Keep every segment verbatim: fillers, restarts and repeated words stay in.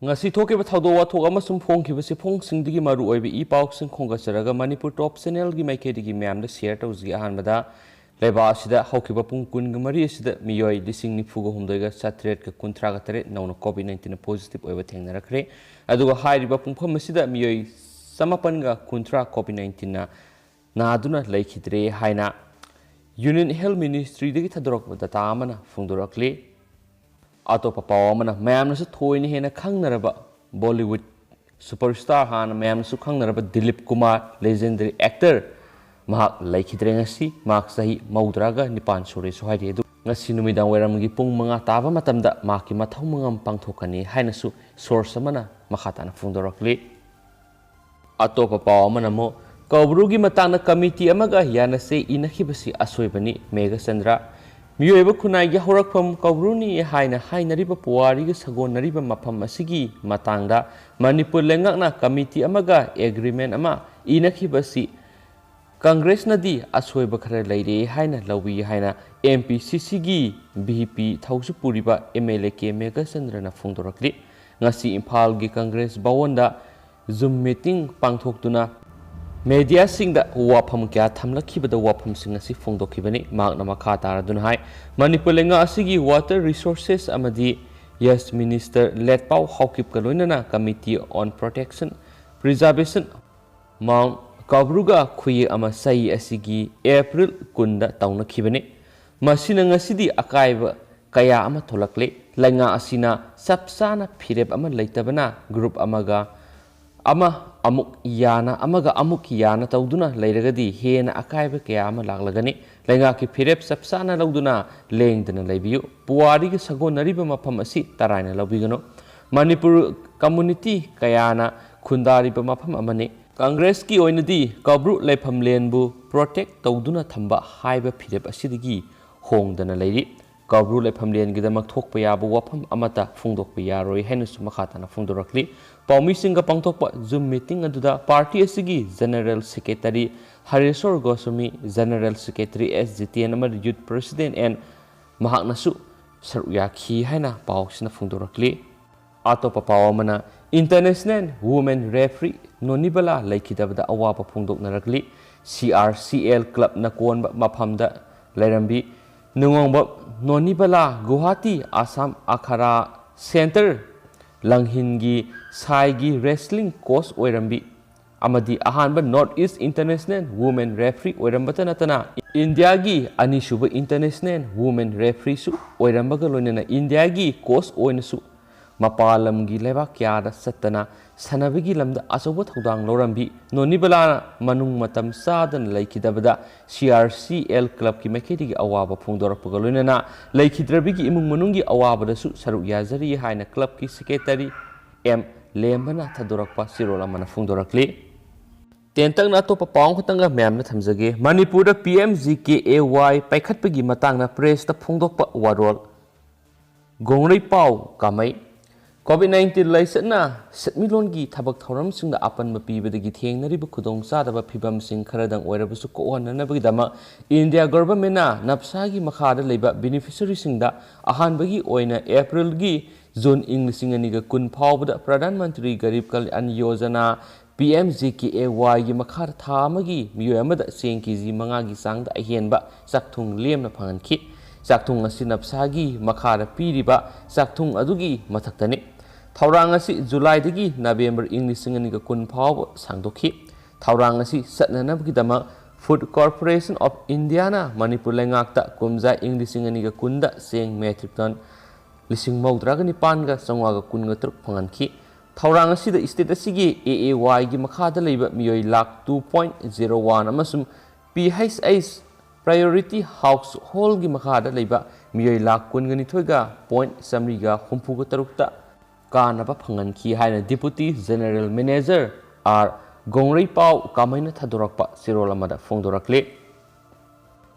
ꯉꯁꯤ ꯊꯣꯛꯈꯤꯕ ꯊꯧꯗꯣꯛ ꯋꯥꯊꯣꯛ ꯑꯃꯁꯨꯡ ꯐꯣꯡꯈꯤꯕ ꯁꯤꯐꯣꯡꯁꯤꯡꯗꯒꯤ ꯃꯔꯨꯑꯣꯏꯕ ꯏ ꯄꯥꯎꯁꯤꯡ ꯈꯣꯝꯒꯠꯆꯔꯒ ꯃꯅꯤꯄꯨꯔ ꯇꯣꯞ ꯆꯦꯅꯦꯜꯒꯤ ꯃꯥꯏꯀꯩꯗꯒꯤ ꯃꯌꯥꯝꯗ ꯁꯤꯌꯔ ꯇꯧꯖꯒꯦ꯫ ꯑꯍꯥꯟꯕꯗ, ꯂꯩꯕꯥꯛ ꯑꯁꯤꯗ ꯍꯧꯈꯤꯕ ꯄꯨꯡ ꯀꯨꯟꯒ ꯃꯔꯤ ꯑꯁꯤꯗ ꯃꯤꯑꯣꯏ ꯂꯤꯁꯤꯡ ꯅꯤꯐꯨꯒ ꯍꯨꯝꯗꯣꯏꯒ ꯆꯥꯇ꯭ꯔꯦꯠꯀ ꯀꯨꯟꯊ꯭ꯔꯥꯒ ꯇꯔꯦꯠ ꯅꯧꯅ ꯀꯣꯚꯤꯗ ꯅꯥꯏꯟꯇꯤꯟ ꯄꯣꯖꯤꯇꯤꯚ ꯑꯣꯏꯕ ꯊꯦꯡꯅꯔꯛꯈ꯭ꯔꯦ꯫ ꯑꯗꯨꯒ ꯍꯥꯏꯔꯤꯕ ꯄꯨꯡꯐꯝ ꯑꯁꯤꯗ ꯃꯤꯑꯣꯏ ꯆꯃꯥꯄꯟꯒ ꯀꯨꯟꯊ꯭ꯔꯥ ꯀꯣꯚꯤꯗ ꯅꯥꯏꯟꯇꯤꯟꯅ ꯅꯥꯗꯨꯅ ꯂꯩꯈꯤꯗ꯭ꯔꯦ ꯍꯥꯏꯅ ꯌꯨꯅꯤꯌꯟ ꯍꯦꯜꯊ ꯃꯤꯅꯤꯁꯇ꯭ꯔꯤꯗꯒꯤ ꯊꯥꯗꯣꯔꯛꯄ ꯗꯇꯥ ꯑꯃꯅ ꯐꯣꯡꯗꯣꯔꯛꯂꯤ꯫ ꯑꯇꯣꯞꯄ ꯄꯥꯎ ꯑꯃꯅ, ꯃꯌꯥꯝꯅꯁꯨ ꯊꯣꯏꯅ ꯍꯦꯟꯅ ꯈꯪꯅꯔꯕ ꯕꯣꯂꯤꯋꯨꯗ ꯁꯨꯄꯔꯁ꯭ꯇꯥꯔ, ꯍꯥꯟꯅ ꯃꯌꯥꯝꯅꯁꯨ ꯈꯪꯅꯔꯕ ꯗꯤꯂꯤꯞ ꯀꯨꯃꯥꯔ, ꯂꯦꯖꯦꯟꯗꯔꯤ ꯑꯦꯛꯇꯔ, ꯃꯍꯥꯛ ꯂꯩꯈꯤꯗ꯭ꯔꯦ꯫ ꯉꯁꯤ ꯃꯍꯥꯛ ꯆꯍꯤ ꯃꯧꯗ꯭ꯔꯥꯒ ꯅꯤꯄꯥꯟ ꯁꯨꯔꯦꯁꯨ ꯍꯥꯏꯔꯤ꯫ ꯑꯗꯨ ꯉꯁꯤ ꯅꯨꯃꯤꯗꯥꯡ ꯋꯥꯏꯔꯝꯒꯤ ꯄꯨꯡ ꯃꯉꯥ ꯇꯥꯕ ꯃꯇꯝꯗ ꯃꯍꯥꯛꯀꯤ ꯃꯊꯧ ꯃꯉꯝ ꯄꯥꯡꯊꯣꯛꯀꯅꯤ ꯍꯥꯏꯅꯁꯨ ꯁꯣꯔꯁ ꯑꯃꯅ ꯃꯈꯥ ꯇꯥꯅ ꯐꯣꯡꯗꯣꯔꯛꯂꯤ꯫ ꯑꯇꯣꯞꯄ ꯄꯥꯎ ꯑꯃꯅ ꯑꯃꯨꯛ, ꯀꯧꯕ꯭ꯔꯨꯒꯤ ꯃꯇꯥꯡꯗ ꯀꯃꯤꯇꯤ ꯑꯃꯒ ꯌꯥꯅꯁꯦ ꯏꯅꯈꯤꯕꯁꯤ ꯑꯁꯣꯏꯕꯅꯤ, ꯃꯦꯘꯆꯟꯗ꯭ꯔ꯫ ꯃꯤꯑꯣꯏꯕ ꯈꯨꯟꯅꯥꯏꯒꯤ ꯍꯧꯔꯛꯐꯝ ꯀꯧꯕ꯭ꯔꯨꯅꯤ ꯍꯥꯏꯅ ꯍꯥꯏꯅꯔꯤꯕ ꯄꯨꯋꯥꯔꯤꯒ ꯁꯥꯒꯣꯟꯅꯔꯤꯕ ꯃꯐꯝ ꯑꯁꯤꯒꯤ ꯃꯇꯥꯡꯗ ꯃꯅꯤꯄꯨꯔ ꯂꯩꯉꯥꯛꯅ ꯀꯃꯤꯇꯤ ꯑꯃꯒ ꯑꯦꯒ꯭ꯔꯤꯃꯦꯟ ꯑꯃ ꯏꯅꯈꯤꯕꯁꯤ ꯀꯪꯒ꯭ꯔꯦꯁꯅꯗꯤ ꯑꯁꯣꯏꯕ ꯈꯔ ꯂꯩꯔꯦ ꯍꯥꯏꯅ ꯂꯧꯏ ꯍꯥꯏꯅ ꯑꯦꯝ ꯄꯤ ꯁꯤ ꯁꯤꯒꯤ ꯚꯤ ꯄꯤ ꯊꯧꯁꯨ ꯄꯨꯔꯤꯕ ꯑꯦꯝ ꯑꯦꯜ ꯑꯦ ꯀꯦ ꯃꯦꯘꯆꯟꯗ꯭ꯔꯅ ꯐꯣꯡꯗꯣꯔꯛꯂꯤ꯫ ꯉꯁꯤ ꯏꯝꯐꯥꯜꯒꯤ ꯀꯪꯒ꯭ꯔꯦꯁ ꯚꯋꯟꯗ ꯖꯨꯝ ꯃꯤꯇꯤꯡ ꯄꯥꯡꯊꯣꯛꯇꯨꯅ ꯃꯦꯗꯤꯌꯥꯁꯤꯡꯗ ꯋꯥꯐꯝ ꯀꯌꯥ ꯊꯝꯂꯛꯈꯤꯕꯗ ꯋꯥꯐꯝꯁꯤꯡ ꯑꯁꯤ ꯐꯣꯡꯗꯣꯛꯈꯤꯕꯅꯤ꯫ ꯃꯍꯥꯛꯅ ꯃꯈꯥ ꯇꯥꯔꯗꯨꯅ ꯍꯥꯏ, ꯃꯅꯤꯄꯨꯔ ꯂꯩꯉꯥꯛ ꯑꯁꯤꯒꯤ ꯋꯥꯇꯔ ꯔꯤꯁꯣꯔꯁꯦꯁ ꯑꯃꯗꯤ ꯌꯦꯁ ꯃꯤꯅꯤꯁꯇꯔ ꯂꯦꯠꯄꯥꯎ ꯍꯥꯎꯀꯤꯞꯀ ꯂꯣꯏꯅꯅ ꯀꯃꯤꯇꯤ ꯑꯣꯟ ꯄ꯭ꯔꯣꯇꯦꯛꯁꯟ, ꯄ꯭ꯔꯤꯖꯥꯔꯕꯦꯁꯟ ꯃꯥꯎꯟꯠ ꯀꯧꯕ꯭ꯔꯨꯒ ꯈꯨꯌꯦꯛ ꯑꯃ ꯆꯍꯤ ꯑꯁꯤꯒꯤ ꯑꯦꯄ꯭ꯔꯤꯜ ꯀꯨꯟꯗ ꯇꯧꯅꯈꯤꯕꯅꯤ꯫ ꯃꯁꯤꯅ ꯉꯁꯤꯗꯤ ꯑꯀꯥꯏꯕ ꯀꯌꯥ ꯑꯃ ꯊꯣꯛꯂꯛꯂꯤ꯫ ꯂꯩꯉꯥꯛ ꯑꯁꯤꯅ ꯆꯞ ꯆꯥꯅ ꯐꯤꯔꯦꯞ ꯑꯃ ꯂꯩꯇꯕꯅ ꯒ꯭ꯔꯨꯞ ꯑꯃꯒ ꯑꯃ ꯑꯃꯨꯛ ꯌꯥꯅ, ꯑꯃꯒ ꯑꯃꯨꯛ ꯌꯥꯅ ꯇꯧꯗꯨꯅ ꯂꯩꯔꯒꯗꯤ ꯍꯦꯟꯅ ꯑꯀꯥꯏꯕ ꯀꯌꯥ ꯑꯃ ꯂꯥꯛꯂꯒꯅꯤ꯫ ꯂꯩꯉꯥꯛꯀꯤ ꯐꯤꯔꯦꯞ ꯆꯞ ꯆꯥꯅ ꯂꯧꯗꯨꯅ ꯂꯦꯡꯗꯅ ꯂꯩꯕꯤꯌꯨ꯫ ꯄꯨꯋꯥꯔꯤꯒ ꯁꯥꯒꯣꯟꯅꯔꯤꯕ ꯃꯐꯝ ꯑꯁꯤ ꯇꯔꯥꯏꯅ ꯂꯧꯕꯤꯒꯅꯨ꯫ ꯃꯅꯤꯄꯨꯔ ꯀꯝꯃꯨꯅꯤꯇꯤ ꯀꯌꯥꯅ ꯈꯨꯟꯗꯥꯔꯤꯕ ꯃꯐꯝ ꯑꯃꯅꯤ꯫ ꯀꯪꯒ꯭ꯔꯦꯁꯀꯤ ꯑꯣꯏꯅꯗꯤ ꯀꯧꯕ꯭ꯔꯨ ꯂꯩꯐꯝꯂꯦꯟꯕꯨ ꯄ꯭ꯔꯣꯇꯦꯛ ꯇꯧꯗꯨꯅ ꯊꯝꯕ ꯍꯥꯏꯕ ꯐꯤꯔꯦꯞ ꯑꯁꯤꯗꯒꯤ ꯍꯣꯡꯗꯅ ꯂꯩꯔꯤ꯫ ꯀꯧꯕ꯭ꯔꯨ ꯂꯩꯐꯝꯂꯦꯟꯒꯤꯗꯃꯛ ꯊꯣꯛꯄ ꯌꯥꯕ ꯋꯥꯐꯝ ꯑꯃꯠꯇ ꯐꯣꯡꯗꯣꯛꯄ ꯌꯥꯔꯣꯏ ꯍꯥꯏꯅꯁꯨ ꯃꯈꯥ ꯇꯥꯅ ꯐꯣꯡꯗꯣꯔꯛꯂꯤ꯫ ꯄꯥꯎꯃꯤꯁꯤꯡꯒ ꯄꯥꯡꯊꯣꯛꯄ ꯖꯨꯝ ꯃꯤꯇꯤꯡ ꯑꯗꯨꯗ ꯄꯥꯔꯇꯤ ꯑꯁꯤꯒꯤ general secretary ꯍꯔꯦꯁꯣꯔ Goswami, general secretary ꯑꯦꯁ ꯖꯤꯇꯦꯟ ꯑꯃꯗꯤ ꯌꯨꯠ ꯄ꯭ꯔꯦꯁꯤꯗꯦꯟ ꯑꯦꯟ ꯃꯍꯥꯛꯅꯁꯨ ꯁꯔꯨꯛ ꯌꯥꯈꯤ ꯍꯥꯏꯅ ꯄꯥꯎꯁꯤꯅ ꯐꯣꯡꯗꯣꯔꯛꯂꯤ꯫ ꯑꯇꯣꯞꯄ ꯄꯥꯎ ꯑꯃꯅ, International Women Referee ꯅꯣꯅꯤꯕꯂꯥ ꯂꯩꯈꯤꯗꯕꯗ ꯑꯋꯥꯕ ꯐꯣꯡꯗꯣꯛꯅꯔꯛꯂꯤ꯫ ꯁꯤ ꯑꯥꯔ ꯁꯤ ꯑꯦꯜ ꯀ꯭ꯂꯕꯅ ꯀꯣꯟꯕ ꯃꯐꯝꯗ ꯂꯩꯔꯝꯕꯤ ꯅꯨꯡꯉꯣꯡꯕ ꯅꯣꯅꯤꯕꯂꯥ ꯒꯨꯋꯥꯍꯥꯇꯤ ꯑꯁꯥꯝ ꯑꯈꯔꯥ ꯁꯦꯟꯇꯔ ꯂꯪꯍꯤꯟꯒꯤ ꯁꯥꯏꯒꯤ ꯔꯦꯁꯂꯤꯡ ꯀꯣꯆ ꯑꯣꯏꯔꯝꯕꯤ ꯑꯃꯗꯤ ꯑꯍꯥꯟꯕ North East International Women Referee ꯑꯣꯏꯔꯝꯕꯇ ꯅꯠꯇꯅ ꯏꯟꯗꯤꯌꯥꯒꯤ ꯑꯅꯤꯁꯨꯕ International Women Refereeꯁꯨ ꯑꯣꯏꯔꯝꯕꯒ ꯂꯣꯏꯅꯅ ꯏꯟꯗꯤꯌꯥꯒꯤ ꯀꯣꯆ ꯑꯣꯏꯅꯁꯨ ꯃꯄꯥꯟ ꯂꯝꯒꯤ ꯂꯩꯕꯥꯛ ꯀꯌꯥꯗ ꯆꯠꯇꯅ ꯁꯥꯟꯅꯕꯒꯤ ꯂꯝꯗ ꯑꯆꯧꯕ ꯊꯧꯗꯥꯡ ꯂꯧꯔꯝꯕꯤ ꯅꯣꯅꯤꯕꯂꯥꯅ ꯃꯅꯨꯡ ꯃꯇꯝ ꯆꯥꯗꯅ ꯂꯩꯈꯤꯗꯕꯗ ꯁꯤ ꯑꯥꯔ ꯁꯤ ꯑꯦꯜ ꯀ꯭ꯂꯕꯀꯤ ꯃꯥꯏꯀꯩꯗꯒꯤ ꯑꯋꯥꯕ ꯐꯣꯡꯗꯣꯔꯛꯄꯒ ꯂꯣꯏꯅꯅ ꯂꯩꯈꯤꯗ꯭ꯔꯕꯤꯒꯤ ꯏꯃꯨꯡ ꯃꯅꯨꯡꯒꯤ ꯑꯋꯥꯕꯗꯁꯨ ꯁꯔꯨꯛ ꯌꯥꯖꯔꯤ ꯍꯥꯏꯅ ꯀ꯭ꯂꯕꯀꯤ ꯁꯦꯀ꯭ꯔꯦꯇꯔꯤ ꯑꯦꯝ ꯂꯦꯝꯕꯅ ꯊꯥꯗꯣꯔꯛꯄ ꯆꯦꯔꯣꯜ ꯑꯃꯅ ꯐꯣꯡꯗꯣꯔꯛꯂꯤ꯫ ꯇꯦꯟꯇꯛꯅ ꯑꯇꯣꯞꯄ ꯄꯥꯎ ꯑꯃꯈꯛꯇꯪꯒ ꯃꯌꯥꯝꯅ ꯊꯝꯖꯒꯦ꯫ ꯃꯅꯤꯄꯨꯔꯗ ꯄꯤ ꯑꯦꯝ ꯖꯤ ꯀꯦ ꯑꯦ ꯋꯥꯏ ꯄꯥꯏꯈꯠꯄꯒꯤ ꯃꯇꯥꯡꯗ ꯄ꯭ꯔꯦꯁꯇ ꯐꯣꯡꯗꯣꯛꯄ ꯋꯥꯔꯣꯜ꯫ ꯒꯣꯡꯔꯩꯄꯥꯎ ꯀꯥꯃꯩ꯫ ꯀꯣꯚꯤꯗ ꯅꯥꯏꯟꯇꯤꯟ ꯂꯥꯏꯆꯠꯅ ꯁꯦꯟꯃꯤꯠꯂꯣꯟꯒꯤ ꯊꯕꯛ ꯊꯧꯔꯝꯁꯤꯡꯗ ꯑꯄꯟꯕ ꯄꯤꯕꯗꯒꯤ ꯊꯦꯡꯅꯔꯤꯕ ꯈꯨꯗꯣꯡꯆꯥꯗꯕ ꯐꯤꯕꯝꯁꯤꯡ ꯈꯔꯗꯪ ꯑꯣꯏꯔꯕꯁꯨ ꯀꯣꯛꯍꯟꯅꯅꯕꯒꯤꯗꯃꯛ ꯏꯟꯗꯤꯌꯥ ꯒꯣꯚꯔꯟꯃꯦꯟꯠꯅ ꯅꯞꯁꯥꯒꯤ ꯃꯈꯥꯗ ꯂꯩꯕ ꯕꯦꯅꯤꯐꯤꯁꯔꯤꯁꯤꯡꯗ ꯑꯍꯥꯟꯕꯒꯤ ꯑꯣꯏꯅ ꯑꯦꯄ꯭ꯔꯤꯜꯒꯤ ꯖꯨꯟ ꯏꯪ ꯂꯤꯁꯤꯡ ꯑꯅꯤꯒ ꯀꯨꯟ ꯐꯥꯎꯕꯗ Pradhan Mantri Garib Kalyan Yojana, P M G K A ꯋꯥꯏꯒꯤ ꯃꯈꯥꯗ ꯊꯥ ꯑꯃꯒꯤ ꯃꯤꯑꯣꯏ ꯑꯃꯗ ꯆꯦꯡ ꯀꯦ ꯖꯤ ꯃꯉꯥꯒꯤ ꯆꯥꯡꯗ ꯑꯍꯦꯟꯕ ꯆꯥꯛꯊꯨꯡ ꯂꯦꯝꯅ ꯐꯪꯍꯟꯈꯤ꯫ ꯆꯥꯛꯊꯨꯡ ꯑꯁꯤ ꯅꯞꯁꯥꯒꯤ ꯃꯈꯥꯗ ꯄꯤꯔꯤꯕ ꯆꯥꯛꯊꯨꯡ ꯑꯗꯨꯒꯤ ꯃꯊꯛꯇꯅꯤ꯫ ꯊꯧꯔꯥꯡ ꯑꯁꯤ ꯖꯨꯂꯥꯏꯗꯒꯤ ꯅꯕꯦꯝꯕꯔ ꯏꯪ ꯂꯤꯁꯤꯡ ꯑꯅꯤꯒ ꯀꯨꯟ ꯐꯥꯎꯕ ꯁꯥꯡꯗꯣꯛꯈꯤ꯫ ꯊꯧꯔꯥꯡ ꯑꯁꯤ ꯆꯠꯅꯅꯕꯒꯤꯗꯃꯛ Food Corporation of Indiaꯅ ꯃꯅꯤꯄꯨꯔ ꯂꯩꯉꯥꯛꯇ ꯀꯨꯝꯖꯥ ꯏꯪ ꯂꯤꯁꯤꯡ ꯑꯅꯤꯒ ꯀꯨꯟꯗ ꯆꯦꯡ metric ton ꯂꯤꯁꯤꯡ ꯃꯧꯗ꯭ꯔꯥꯒ ꯅꯤꯄꯥꯟꯒ ꯆꯥꯝꯃꯉꯥꯒ ꯀꯨꯟꯒ ꯇꯔꯨꯛ ꯐꯪꯍꯟꯈꯤ꯫ ꯊꯧꯔꯥꯡ ꯑꯁꯤꯗ state ꯑꯁꯤꯒꯤ ꯑꯦ ꯑꯦ ꯋꯥꯏꯒꯤ ꯃꯈꯥꯗ ꯂꯩꯕ ꯃꯤꯑꯣꯏ lakh two point zero one ꯑꯃꯁꯨꯡ P H H Priority Householdꯒꯤ ꯃꯈꯥꯗ ꯂꯩꯕ ꯃꯤꯑꯣꯏ ꯂꯥꯈ ꯀꯨꯟꯒ ꯅꯤꯊꯣꯏꯒ point ꯆꯥꯝꯃꯔꯤꯒ ꯍꯨꯝꯐꯨꯒ ꯇꯔꯨꯛꯇ ꯀꯥꯟꯅꯕ ꯐꯪꯍꯟꯈꯤ ꯍꯥꯏꯅ Deputy General Manager ꯑꯥꯔ ꯒꯣꯡꯔꯩꯄꯥꯎ ꯀꯥꯃꯩꯅ ꯊꯥꯗꯣꯔꯛꯄ ꯆꯦꯔꯣꯜ ꯑꯃꯗ ꯐꯣꯡꯗꯣꯔꯛꯂꯤ꯫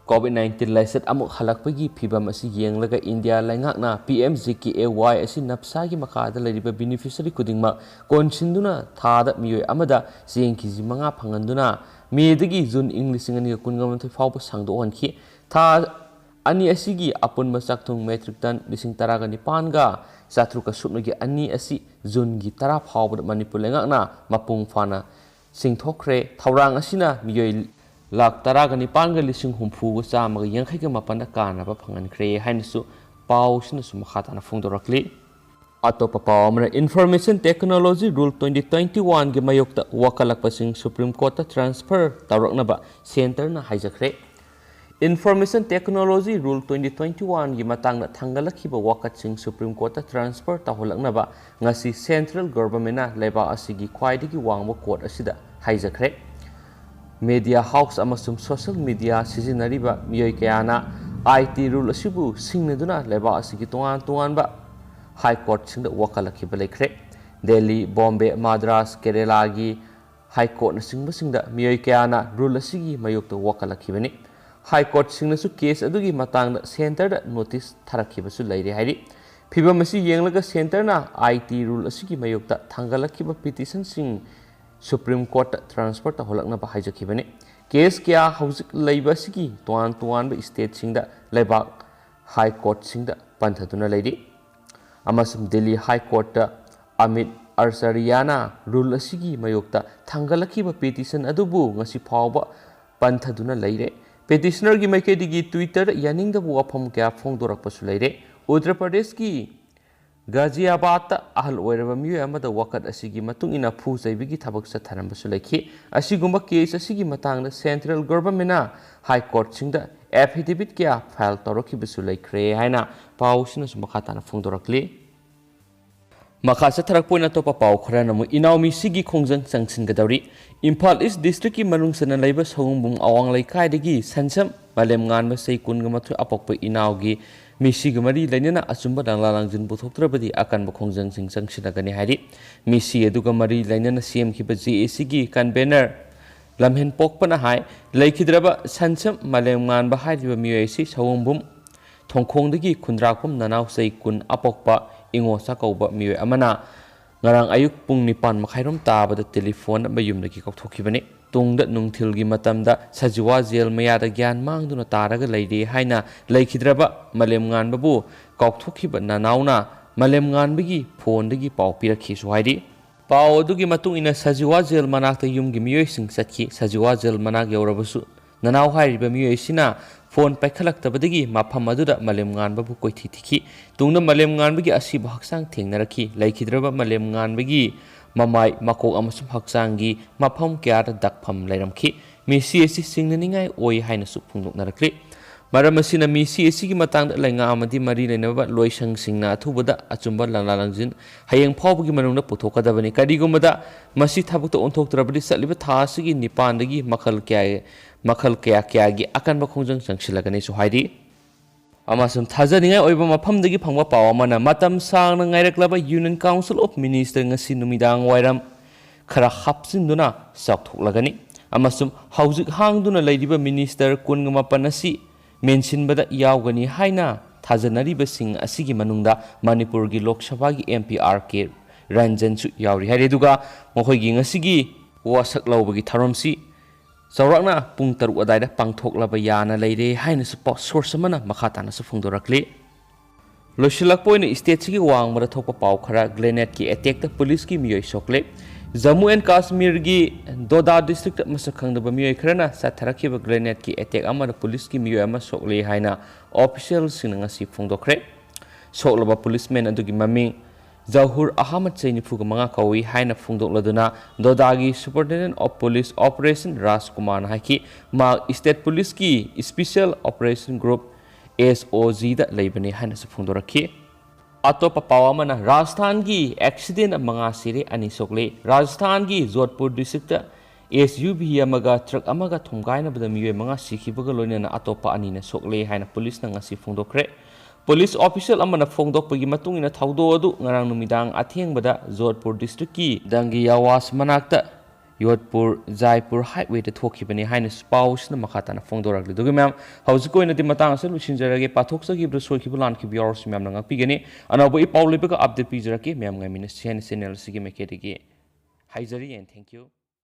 ꯀꯣꯚꯤꯗ ꯅꯥꯏꯟꯇꯤꯟ ꯂꯥꯏꯆꯠ ꯑꯃꯨꯛ ꯍꯜꯂꯛꯄꯒꯤ ꯐꯤꯚꯝ ꯑꯁꯤ ꯌꯦꯡꯂꯒ ꯏꯟꯗꯤꯌꯥ ꯂꯩꯉꯥꯛꯅ ꯄꯤ ꯑꯦꯝ ꯖꯤ ꯀꯦ ꯑꯦ ꯋꯥꯏ ꯑꯁꯤ ꯅꯞꯁꯥꯒꯤ ꯃꯈꯥꯗ ꯂꯩꯔꯤꯕ ꯕꯦꯅꯤꯐꯤꯁꯔꯤ ꯈꯨꯗꯤꯡꯃꯛ ꯀꯣꯟꯁꯤꯟꯗꯨꯅ ꯊꯥꯗ ꯃꯤꯑꯣꯏ ꯑꯃꯗ ꯆꯦꯡ ꯀꯦ ꯖꯤ ꯃꯉꯥ ꯐꯪꯍꯟꯗꯨꯅ ꯃꯦꯗꯒꯤ ꯖꯨꯟ ꯏꯪ ꯂꯤꯁꯤꯡ ꯑꯅꯤꯒ ꯀꯨꯟꯒ ꯃꯥꯊꯣꯏ ꯐꯥꯎꯕ ꯁꯥꯡꯗꯣꯛꯍꯟꯈꯤ꯫ ꯊꯥ ꯑꯅꯤ ꯑꯁꯤꯒꯤ ꯑꯄꯨꯟꯕ ꯆꯥꯛꯊꯨꯡ metric ton ꯂꯤꯁꯤꯡ ꯇꯔꯥꯒ ꯅꯤꯄꯥꯟꯒ ꯆꯥꯇ꯭ꯔꯨꯛꯀ ꯁꯨꯞꯅꯒꯤ ꯑꯅꯤ ꯑꯁꯤ ꯖꯨꯟꯒꯤ ꯇꯔꯥ ꯐꯥꯎꯕꯗ ꯃꯅꯤꯄꯨꯔ ꯂꯩꯉꯥꯛꯅ ꯃꯄꯨꯡ ꯐꯥꯅ ꯁꯤꯡꯊꯣꯛꯈ꯭ꯔꯦ꯫ ꯊꯧꯔꯥꯡ ꯑꯁꯤꯅ ꯃꯤꯑꯣꯏ ꯂꯥꯈ ꯇꯔꯥꯒ ꯅꯤꯄꯥꯟꯒ ꯂꯤꯁꯤꯡ ꯍꯨꯝꯐꯨꯒ ꯆꯥꯝꯃꯒ ꯌꯥꯡꯈꯩꯒ ꯃꯥꯄꯟꯗ ꯀꯥꯟꯅꯕ ꯐꯪꯍꯟꯈ꯭ꯔꯦ ꯍꯥꯏꯅꯁꯨ ꯄꯥꯎꯁꯤꯅꯁꯨ ꯃꯈꯥ ꯇꯥꯅ ꯐꯣꯡꯗꯣꯔꯛꯂꯤ꯫ ꯑꯇꯣꯞꯄ ꯄꯥꯎ ꯑꯃꯅ, Information Technology Rule twenty twenty-oneꯒꯤ ꯃꯥꯌꯣꯛꯇ ꯋꯥꯀꯠꯂꯛꯄꯁꯤꯡ Supreme Courtꯇ transfer ꯇꯧꯔꯛꯅꯕ centreꯅ ꯍꯥꯏꯖꯈ꯭ꯔꯦ꯫ Information Technology Rule twenty twenty-oneꯒꯤ ꯃꯇꯥꯡꯗ ꯊꯥꯡꯒꯠꯂꯛꯈꯤꯕ ꯋꯥꯀꯠꯁꯤꯡ Supreme Courtꯇ transfer ꯇꯧꯍꯜꯂꯛꯅꯕ ꯉꯁꯤ central governmentꯅ ꯂꯩꯕꯥꯛ ꯑꯁꯤꯒꯤ ꯈ꯭ꯋꯥꯏꯗꯒꯤ ꯋꯥꯡꯕ court ꯑꯁꯤꯗ ꯍꯥꯏꯖꯈ꯭ꯔꯦ꯫ Media house ꯑꯃꯁꯨꯡ social media ꯁꯤꯖꯤꯟꯅꯔꯤꯕ ꯃꯤꯑꯣꯏ ꯀꯌꯥꯅ I T rule ꯑꯁꯤꯕꯨ ꯁꯤꯡꯅꯗꯨꯅ ꯂꯩꯕꯥꯛ ꯑꯁꯤꯒꯤ ꯇꯣꯉꯥꯟ ꯇꯣꯉꯥꯟꯕ high courtꯁꯤꯡꯗ ꯋꯥꯀꯠꯂꯛꯈꯤꯕ ꯂꯩꯈ꯭ꯔꯦ꯫ ꯗꯦꯜꯂꯤ, ꯕꯣꯝꯕꯦ, ꯃꯗ꯭ꯔꯥꯁ, ꯀꯦꯔꯦꯂꯥꯒꯤ high courtꯅꯆꯤꯡꯕꯁꯤꯡꯗ ꯃꯤꯑꯣꯏ ꯀꯌꯥꯅ rule ꯑꯁꯤꯒꯤ ꯃꯥꯌꯣꯛꯇ ꯋꯥꯀꯠꯂꯛꯈꯤꯕꯅꯤ꯫ High courtꯁꯤꯡꯅꯁꯨ case ꯑꯗꯨꯒꯤ ꯃꯇꯥꯡꯗ centreꯗ notice ꯊꯥꯔꯛꯈꯤꯕꯁꯨ ꯂꯩꯔꯦ ꯍꯥꯏꯔꯤ꯫ ꯐꯤꯚꯝ ꯑꯁꯤ ꯌꯦꯡꯂꯒ centreꯅ I T rule ꯑꯁꯤꯒꯤ ꯃꯥꯌꯣꯛꯇ ꯊꯥꯡꯒꯠꯂꯛꯈꯤꯕ petitionꯁꯤꯡ Supreme Courtꯇ transfer ꯇꯧꯍꯜꯂꯛꯅꯕ ꯍꯥꯏꯖꯈꯤꯕꯅꯤ꯫ Case ꯀꯌꯥ ꯍꯧꯖꯤꯛ ꯂꯩꯕ ꯑꯁꯤꯒꯤ ꯇꯣꯉꯥꯟ ꯇꯣꯉꯥꯟꯕ stateꯁꯤꯡꯗ ꯂꯩꯕꯥꯛ high courtꯁꯤꯡꯗ ꯄꯟꯊꯗꯨꯅ ꯂꯩꯔꯤ꯫ ꯑꯃꯁꯨꯡ ꯗꯦꯜꯂꯤ high courtꯇ ꯑꯃꯤꯠ ꯑꯔꯁꯔꯤꯌꯥꯅ rule ꯑꯁꯤꯒꯤ ꯃꯥꯌꯣꯛꯇ ꯊꯥꯡꯒꯠꯂꯛꯈꯤꯕ petition ꯑꯗꯨꯕꯨ ꯉꯁꯤ ꯐꯥꯎꯕ ꯄꯟꯊꯗꯨꯅ ꯂꯩꯔꯦ꯫ Petitionerꯒꯤ ꯃꯥꯏꯀꯩꯗꯒꯤ Twitterꯗ ꯌꯥꯅꯤꯡꯗꯕ ꯋꯥꯐꯝ ꯀꯌꯥ ꯐꯣꯡꯗꯣꯔꯛꯄꯁꯨ ꯂꯩꯔꯦ꯫ ꯎꯠꯇꯔ ꯄ꯭ꯔꯗꯦꯁꯀꯤ ꯒꯥꯖꯤꯌꯥꯕꯥꯗꯇ ꯑꯍꯜ ꯑꯣꯏꯔꯕ ꯃꯤꯑꯣꯏ ꯑꯃꯗ ꯋꯥꯀꯠ ꯑꯁꯤꯒꯤ ꯃꯇꯨꯡ ꯏꯟꯅ ꯐꯨ ꯆꯩꯕꯒꯤ ꯊꯕꯛ ꯆꯠꯊꯔꯝꯕꯁꯨ ꯂꯩꯈꯤ꯫ ꯑꯁꯤꯒꯨꯝꯕ case ꯑꯁꯤꯒꯤ ꯃꯇꯥꯡꯗ central governmentꯅ high courtꯁꯤꯡꯗ affidavit ꯀꯌꯥ file ꯇꯧꯔꯛꯈꯤꯕꯁꯨ ꯂꯩꯈ꯭ꯔꯦ ꯍꯥꯏꯅ ꯄꯥꯎꯁꯤꯅꯁꯨ ꯃꯈꯥ ꯇꯥꯅ ꯐꯣꯡꯗꯣꯔꯛꯂꯤ꯫ ꯃꯈꯥ ꯆꯠꯊꯔꯛꯄ ꯑꯣꯏꯅ ꯑꯇꯣꯞꯄ ꯄꯥꯎ ꯈꯔꯅ ꯑꯃꯨꯛ ꯏꯅꯥꯎꯃꯤꯁꯤꯒꯤ ꯈꯣꯡꯖꯪ ꯆꯪꯁꯤꯟꯒꯗꯧꯔꯤ꯫ ꯏꯝꯐꯥꯜ East districtꯀꯤ ꯃꯅꯨꯡ ꯆꯟꯅ ꯂꯩꯕ ꯁꯑꯣꯝꯕꯨꯡ ꯑꯋꯥꯡ ꯂꯩꯀꯥꯏꯗꯒꯤ ꯁꯟꯁꯝ ꯃꯥꯂꯦꯝꯉꯥꯟꯕ ꯆꯍꯤ ꯀꯨꯟꯒ ꯃꯥꯊꯣꯏ ꯑꯄꯣꯛꯄ ꯏꯅꯥꯎꯒꯤ ꯃꯤꯁꯤꯒ ꯃꯔꯤ ꯂꯩꯅꯅ ꯑꯆꯨꯝꯕ ꯂꯥꯡꯂꯥ ꯂꯥꯡꯖꯤꯟ ꯄꯨꯊꯣꯛꯇ꯭ꯔꯕꯗꯤ ꯑꯀꯟꯕ ꯈꯣꯡꯖꯪꯁꯤꯡ ꯆꯪꯁꯤꯜꯂꯒꯅꯤ ꯍꯥꯏꯔꯤ꯫ ꯃꯤꯁꯤ ꯑꯗꯨꯒ ꯃꯔꯤ ꯂꯩꯅꯅ ꯁꯦꯝꯈꯤꯕ JACꯒꯤ convener ꯂꯝꯍꯦꯟꯄꯣꯛꯄꯅ ꯍꯥꯏ, ꯂꯩꯈꯤꯗ꯭ꯔꯕ ꯁꯟꯁꯝ ꯃꯥꯂꯦꯝꯉꯥꯟꯕ ꯍꯥꯏꯔꯤꯕ ꯃꯤꯑꯣꯏ ꯑꯁꯤ ꯁꯑꯣꯝꯕꯨꯝ ꯊꯣꯡꯈꯣꯡꯗꯒꯤ ꯈꯨꯟꯗ꯭ꯔꯥꯛꯄꯝ ꯅꯅꯥꯎ ꯆꯍꯤ ꯀꯨꯟ ꯑꯄꯣꯛꯄ ꯏꯉꯣꯆꯥ ꯀꯧꯕ ꯃꯤꯑꯣꯏ ꯑꯃꯅ ꯉꯔꯥꯡ ꯑꯌꯨꯛ ꯄꯨꯡ ꯅꯤꯄꯥꯟ ꯃꯈꯥꯏꯔꯣꯝ ꯇꯥꯕꯗ ꯇꯦꯂꯤꯐꯣꯟ ꯃꯌꯨꯝꯗꯒꯤ ꯀꯥꯎꯊꯣꯛꯈꯤꯕꯅꯤ꯫ ꯇꯨꯡꯗ ꯅꯨꯡꯊꯤꯜꯒꯤ ꯃꯇꯝꯗ ꯁꯖꯤꯋꯥ ꯖꯦꯜ ꯃꯌꯥꯗ ꯒ꯭ꯌꯥꯟ ꯃꯥꯡꯗꯨꯅ ꯇꯥꯔꯒ ꯂꯩꯔꯦ ꯍꯥꯏꯅ ꯂꯩꯈꯤꯗ꯭ꯔꯕ ꯃꯥꯂꯦꯝꯉꯥꯟꯕꯕꯨ ꯀꯥꯎꯊꯣꯛꯈꯤꯕ ꯅꯅꯥꯎꯅ ꯃꯥꯂꯦꯝꯉꯥꯟꯕꯒꯤ ꯐꯣꯟꯗꯒꯤ ꯄꯥꯎ ꯄꯤꯔꯛꯈꯤꯁꯨ ꯍꯥꯏꯔꯤ꯫ ꯄꯥꯎ ꯑꯗꯨꯒꯤ ꯃꯇꯨꯡ ꯏꯟꯅ ꯁꯖꯤꯋꯥ ꯖꯦꯜ ꯃꯅꯥꯛꯇ ꯌꯨꯝꯒꯤ ꯃꯤꯑꯣꯏꯁꯤꯡ ꯆꯠꯈꯤ꯫ ꯁꯖꯤꯋꯥ ꯖꯦꯜ ꯃꯅꯥꯛ ꯌꯧꯔꯕꯁꯨ ꯅꯅꯥꯎ ꯍꯥꯏꯔꯤꯕ ꯃꯤꯑꯣꯏ ꯑꯁꯤꯅ ꯐꯣꯟ ꯄꯥꯏꯈꯠꯂꯛꯇꯕꯗꯒꯤ ꯃꯐꯝ ꯑꯗꯨꯗ ꯃꯥꯂꯦꯝꯉꯥꯟꯕꯕꯨ ꯀꯣꯏꯊꯤ ꯊꯤꯈꯤ꯫ ꯇꯨꯡꯗ ꯃꯥꯂꯦꯝꯉꯥꯟꯕꯒꯤ ꯑꯁꯤꯕ ꯍꯛꯆꯥꯡ ꯊꯦꯡꯅꯔꯛꯈꯤ꯫ ꯂꯩꯈꯤꯗ꯭ꯔꯕ ꯃꯥꯂꯦꯝꯉꯥꯟꯕꯒꯤ ꯃꯃꯥꯏ, ꯃꯀꯣꯛ ꯑꯃꯁꯨꯡ ꯍꯛꯆꯥꯡꯒꯤ ꯃꯐꯝ ꯀꯌꯥꯗ ꯗꯛꯐꯝ ꯂꯩꯔꯝꯈꯤ꯫ ꯃꯤꯁꯤ ꯑꯁꯤ ꯆꯤꯡꯅꯅꯤꯡꯉꯥꯏ ꯑꯣꯏ ꯍꯥꯏꯅꯁꯨ ꯐꯣꯡꯗꯣꯛꯅꯔꯛꯂꯤ꯫ ꯃꯔꯝ ꯑꯁꯤꯅ ꯃꯤꯁꯤ ꯑꯁꯤꯒꯤ ꯃꯇꯥꯡꯗ ꯂꯩꯉꯥꯛ ꯑꯃꯗꯤ ꯃꯔꯤ ꯂꯩꯅꯕ ꯂꯣꯏꯁꯪꯁꯤꯡꯅ ꯑꯊꯨꯕꯗ ꯑꯆꯨꯝꯕ ꯂꯥꯂꯥ ꯂꯪꯖꯤꯟ ꯍꯌꯦꯡ ꯐꯥꯎꯕꯒꯤ ꯃꯅꯨꯡꯗ ꯄꯨꯊꯣꯛꯀꯗꯕꯅꯤ꯫ ꯀꯔꯤꯒꯨꯝꯕꯗ ꯃꯁꯤ ꯊꯕꯛꯇ ꯑꯣꯟꯊꯣꯛꯇ꯭ꯔꯕꯗꯤ ꯆꯠꯂꯤꯕ ꯊꯥ ꯑꯁꯤꯒꯤ ꯅꯤꯄꯥꯟꯗꯒꯤ ꯃꯈꯜ ꯀꯌꯥ, ꯃꯈꯜ ꯀꯌꯥ ꯀꯌꯥꯒꯤ ꯑꯀꯟꯕ ꯈꯣꯡꯖꯪ ꯆꯪꯁꯤꯜꯂꯒꯅꯤꯁꯨ ꯍꯥꯏꯔꯤ꯫ ꯑꯃꯁꯨꯡ ꯊꯥꯖꯅꯤꯡꯉꯥꯏ ꯑꯣꯏꯕ ꯃꯐꯝꯗꯒꯤ ꯐꯪꯕ ꯄꯥꯎ ꯑꯃꯅ, ꯃꯇꯝ ꯁꯥꯡꯅ ꯉꯥꯏꯔꯛꯂꯕ Union Council of Minister ꯉꯁꯤ ꯅꯨꯃꯤꯗꯥꯡ ꯋꯥꯏꯔꯝ ꯈꯔ ꯍꯥꯞꯆꯤꯟꯗꯨꯅ ꯆꯥꯎꯊꯣꯛꯂꯒꯅꯤ ꯑꯃꯁꯨꯡ ꯍꯧꯖꯤꯛ ꯍꯥꯡꯗꯨꯅ ꯂꯩꯔꯤꯕ ꯃꯤꯅꯤꯁꯇꯔ ꯀꯨꯟꯒ ꯃꯥꯄꯟ ꯑꯁꯤ ꯃꯦꯟꯁꯤꯟꯕꯗ ꯌꯥꯎꯒꯅꯤ ꯍꯥꯏꯅ ꯊꯥꯖꯅꯔꯤꯕꯁꯤꯡ ꯑꯁꯤꯒꯤ ꯃꯅꯨꯡꯗ ꯃꯅꯤꯄꯨꯔꯒꯤ ꯂꯣꯛ ꯁꯚꯥꯒꯤ MP R K ꯔꯟꯖꯟꯁꯨ ꯌꯥꯎꯔꯤ ꯍꯥꯏꯔꯤ꯫ ꯑꯗꯨꯒ ꯃꯈꯣꯏꯒꯤ ꯉꯁꯤꯒꯤ ꯋꯥꯁꯛ ꯂꯧꯕꯒꯤ ꯊꯧꯔꯝꯁꯤ ꯆꯥꯎꯔꯥꯛꯅ ꯄꯨꯡ ꯇꯔꯨꯛ ꯑꯗꯨꯋꯥꯏꯗ ꯄꯥꯡꯊꯣꯛꯂꯕ ꯌꯥꯅ ꯂꯩꯔꯦ ꯍꯥꯏꯅꯁꯨ ꯄꯥꯎ, source ꯑꯃꯅ ꯃꯈꯥ ꯇꯥꯅꯁꯨ ꯐꯣꯡꯗꯣꯔꯛꯂꯤ꯫ ꯂꯣꯏꯁꯤꯜꯂꯛꯄ ꯑꯣꯏꯅ stateꯁꯤꯒꯤ ꯋꯥꯡꯃꯗ ꯊꯣꯛꯄ ꯄꯥꯎ ꯈꯔ꯫ Grenade ꯑꯦꯇꯦꯛꯇ ꯄꯨꯂꯤꯁꯀꯤ ꯃꯤꯑꯣꯏ ꯁꯣꯛꯂꯦ꯫ ꯖꯝꯃꯨ ꯑꯦꯟ ꯀꯥꯁꯃꯤꯔꯒꯤ ꯗꯣꯗꯥ districtꯇ ꯃꯁꯛ ꯈꯪꯗꯕ ꯃꯤꯑꯣꯏ ꯈꯔꯅ ꯆꯠꯊꯔꯛꯈꯤꯕ grenade ꯑꯦꯇꯦꯛ ꯑꯃꯗ ꯄꯨꯂꯤꯁꯀꯤ ꯃꯤꯑꯣꯏ ꯑꯃ ꯁꯣꯛꯂꯦ ꯍꯥꯏꯅ officialꯁꯤꯡꯅ ꯉꯁꯤ ꯐꯣꯡꯗꯣꯛꯈ꯭ꯔꯦ꯫ ꯁꯣꯛꯂꯕ policeman ꯑꯗꯨꯒꯤ ꯃꯃꯤꯡ ꯖꯍꯨꯔ ꯑꯍꯃꯗ, ꯆꯍꯤ ꯅꯤꯐꯨꯒ ꯃꯉꯥ ꯀꯧꯏ ꯍꯥꯏꯅ ꯐꯣꯡꯗꯣꯛꯂꯗꯨꯅ ꯗꯣꯗꯥꯒꯤ Superintendent of Police Operation ꯔꯥꯖꯀꯨꯃꯥꯔꯅ ꯍꯥꯏꯈꯤ꯫ ꯃꯍꯥꯛ state policeꯀꯤ Special Operation Group, SOGꯗ ꯂꯩꯕꯅꯤ ꯍꯥꯏꯅꯁꯨ ꯐꯣꯡꯗꯣꯔꯛꯈꯤ꯫ ꯑꯇꯣꯞꯄ ꯄꯥꯎ ꯑꯃꯅ, ꯔꯥꯖꯁꯊꯥꯟꯒꯤ accident ꯃꯉꯥ ꯁꯤꯔꯦ, ꯑꯅꯤ ꯁꯣꯛꯂꯦ꯫ ꯔꯥꯖꯁꯊꯥꯟꯒꯤ ꯖꯣꯙꯄꯨꯔ districtꯇ SUV ꯑꯃꯒ truck ꯑꯃꯒ ꯊꯣꯝꯒꯥꯏꯅꯕꯗ ꯃꯤꯑꯣꯏ ꯃꯉꯥ ꯁꯤꯈꯤꯕꯒ ꯂꯣꯏꯅꯅ ꯑꯇꯣꯞꯄ ꯑꯅꯤꯅ ꯁꯣꯛꯂꯦ ꯍꯥꯏꯅ ꯄꯨꯂꯤꯁꯅ ꯉꯁꯤ ꯐꯣꯡꯗꯣꯛꯈ꯭ꯔꯦ꯫ ꯄꯨꯂꯤꯁ official ꯑꯃꯅ ꯐꯣꯡꯗꯣꯛꯄꯒꯤ ꯃꯇꯨꯡ ꯏꯟꯅ, ꯊꯧꯗꯣꯛ ꯑꯗꯨ ꯉꯔꯥꯡ ꯅꯨꯃꯤꯗꯥꯡ ꯑꯊꯦꯡꯕꯗ ꯖꯣꯙꯄꯨꯔ districtꯀꯤ ꯗꯪꯒꯤꯌꯥꯋꯥꯁ ꯃꯅꯥꯛꯇ ꯌꯣꯠꯄꯨꯔ ꯖꯥꯏꯄꯨꯔ ꯍꯥꯏꯋꯦꯗ ꯊꯣꯛꯈꯤꯕꯅꯤ ꯍꯥꯏꯅ ꯄꯥꯎꯁꯤꯅ ꯃꯈꯥ ꯇꯥꯅ ꯐꯣꯡꯗꯣꯔꯛꯂꯤ꯫ ꯑꯗꯨꯒ ꯃꯌꯥꯝ, ꯍꯧꯖꯤꯛꯀꯤ ꯑꯣꯏꯅꯗꯤ ꯃꯇꯥꯡ ꯑꯁꯤꯗ ꯂꯣꯏꯁꯤꯟꯖꯔꯒꯦ꯫ ꯄꯥꯊꯣꯛꯆꯈꯤꯕꯗ ꯁꯣꯏꯈꯤꯕ ꯂꯥꯟꯈꯤꯕ ꯌꯥꯎꯔꯁꯨ ꯃꯌꯥꯝꯅ ꯉꯥꯛꯄꯤꯒꯅꯤ꯫ ꯑꯅꯧꯕ ꯏ ꯄꯥꯎ ꯂꯩꯕꯒ ꯑꯞꯗꯦꯠ ꯄꯤꯖꯔꯛꯀꯦ꯫ ꯃꯌꯥꯝ ꯉꯥꯏꯃꯤꯟꯅꯁꯤ ꯍꯥꯏꯅ ꯆꯦꯅꯦꯜ ꯑꯁꯤꯒꯤ ꯃꯥꯏꯀꯩꯗꯒꯤ ꯍꯥꯏꯖꯔꯤ꯫ And thank you꯫